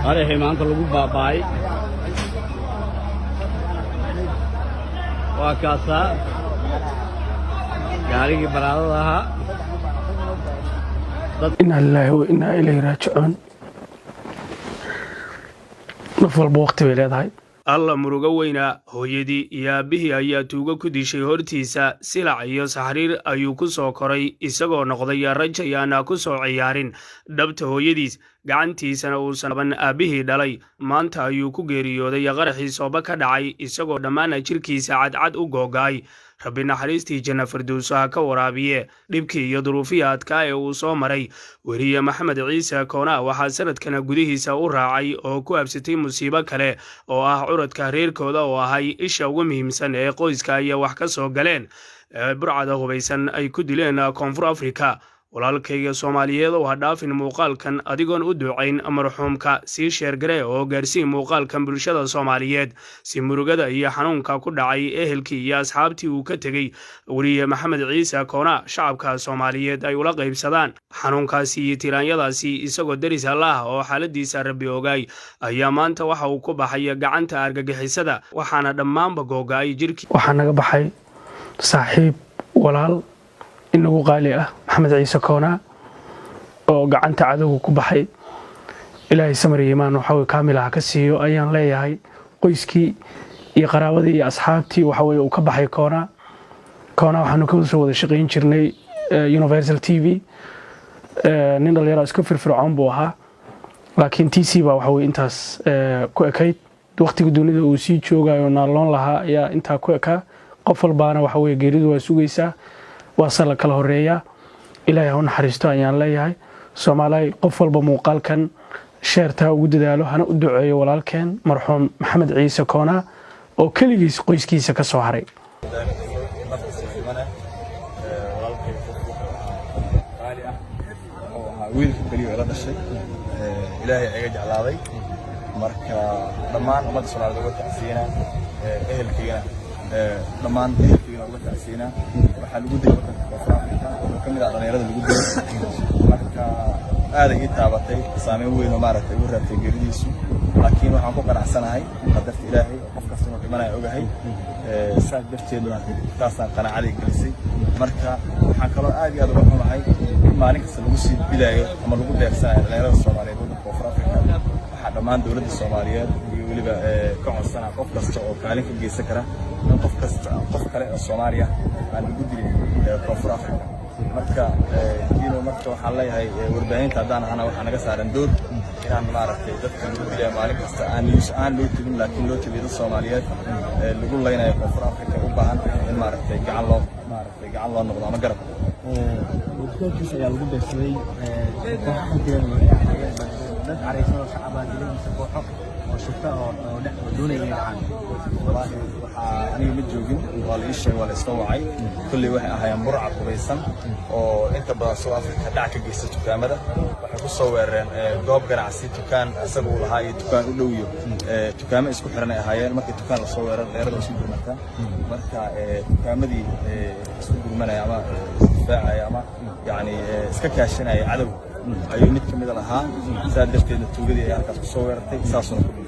Qaraxii maanta lagu baaba'ay waa kaasaa gaarigii baraadada ahaa. Inaa lilaahi wa inaa ilayhi raajicuun. Naf walba waqti bay leedahay. Alla murugo weynaa, hooyadii iyo aabbihii ayaa tuugo ku dishay hortiisa. Silac iyo saxriir ayuu ku soo koray, isagoo noqday rajayaana ku soo ciyaarin dhabta hooyadiis, gacantiisana uusan qaban aabbihii dhalay. Maanta ayuu ku geeriyooday qaraxii sooba ka dhacay, isagoo dhammaana jirkiisa cadcad u googa'ay. Rabbi naxariistii janna firdowso ha ka waraabiye. Dhibkii iyo duruufihii adkaa ee uu soo maray weriye Maxamed Ciise Koonaa waxaa sanadkan gudihiisa u raacay oo ku habsatay musiibo kale oo ah curadka reerkooda oo ahay isha ugu muhiimsan ee qoyska iyo wax ka soo galeen burcada hubaysan ay ku dileen Koonfur Afrika. Walaalkayga Soomaaliyeed oo ha dhaafin muuqaalkan adigoon u ducayn marxuumka. Sii sheergaree oo gaarsii muuqaalkan bulshada Soomaaliyeed si murugada iyo xanuunka ku dhacay ehelkii iyo asxaabtii uu ka tegey weriye Maxamed Ciise Koona shacabka Soomaaliyeed ay ula qaybsadaan xanuunkaasi iyo tiraanyadaasi. Isagoo deris allaah oo xaaladiisa Rabbi ogaay ayaa maanta waxa uu ku baxay gacanta argagixisada, waxaana dhammaanba googa'ay jirkii. Waxaa naga baxay saaxiib, walaal inagu qaali ah, Maxamed Ciise Koonaa, oo gacanta cadowga ku baxay. Ilaahay samar iyo iimaan waxaweye kaamil ha ka siiyo ayaan leeyahay qoyskii iyo qaraabadii iyo asxaabtii waxaweye uu ka baxay Koonaa. Koonaa waxaanu ka soo wada shaqayn jirnay Universal TV. Nin dhalinyaro iska firfircoon buu ahaa, laakiin t c baa waxaweye intaas ku ekayd. Waqtiga dunida uu sii joogayo naalloon lahaa ayaa intaa ku ekaa. Qof walbaana waxaweye geeridu waa sugaysaa, waase la kala horeeyaa. Ilaahay ha u naxariisto ayaan leeyahay. Soomaaliya, qof walba muuqaalkan sheertaa ugu dadaalo, hana u duceeyo walaalkeen marxuum Maxamed Ciise Koonaa oo keligiis qoyskiisa ka soo haray. Walaalkay qof wuxuu ahaa qaali ah oo ahaa wiilka keliya ila dhashay, Ilaahay iga jeclaaday. Marka dhammaan ummadda Soomaaliyed uga tacsiinaa, ehelkaygana, dhammaan ehelkaygana uga tacsiinaa. Waxaa lagu dilay waddanka Koonfur Afrika, wuxuu ka mid ah dhalinyarada lagu dilay. Marka aaday ii taabatay, saameyn weyn oo maaragtay igu reebtay geeridiisu, laakiin waxaan ku qanacsanahay qadarta Ilaahay oo qof kasta inuu dhimanaya ogahay. Saas darteedna taasaan qanaacadii gelisay. Marka waxaan kaloo aad iyo aad uga xumahay in maalin kasta lagu sii dilaayo ama lagu beegsanayo dhalinyarada Soomaaliyeed waddanka Koonfur Afrika. Waxaa dhammaan dowladda Soomaaliyeed iyo weliba ka codsanaa qof kasta oo kaalin ka geysan kara in qof kasta, qof kale oo Soomaaliya aan lagu dilin Koonfur Afrika. Marka dino, marka waxaan leeyahay warbaahinta haddaan ahana waxaa naga saaran door inaan maaragtay dadka lagu dilaya maalin kasta aan news aan loo tegin, laakiin loo tegiyo dad Soomaaliyeed lagu leynayo Koonfur Afrika u baahan in maaragtay gacan loo, maaragtay gacan loo noqdo ama garab. Dukaankiisa ayaa lagu beegsaday. Kooxaha dilan waxay ahaayeen dad caraysan oo shacab ah dilay mise kooxo oo shufta oo dhex oo doonaya inay dhacaan? Wallaahi waxaa aniga ma joogin, waa la ii sheegay, waa la isoo wacay. Kolley waxay ahaayeen burcad hubaysan oo inta badan South Africa dhac ka geysta dukaamada. Waxay ku soo weerareen goob ganacsi, dukaan isaga uu lahaa iyo dukaan u dhow iyo dukaamo isku xiran ay ahaayeen. Markii dukaan lasoo weeraro dheerada isku gurmataa. Marka dukaamadii isku gurmanaya ama isdifaacaya ama yacni iska kaashanaya cadow ayuu mid ka mida lahaa. Saa darteedna tuugadii ay halkaas ku soo weerartay, saasuna ku dhintay.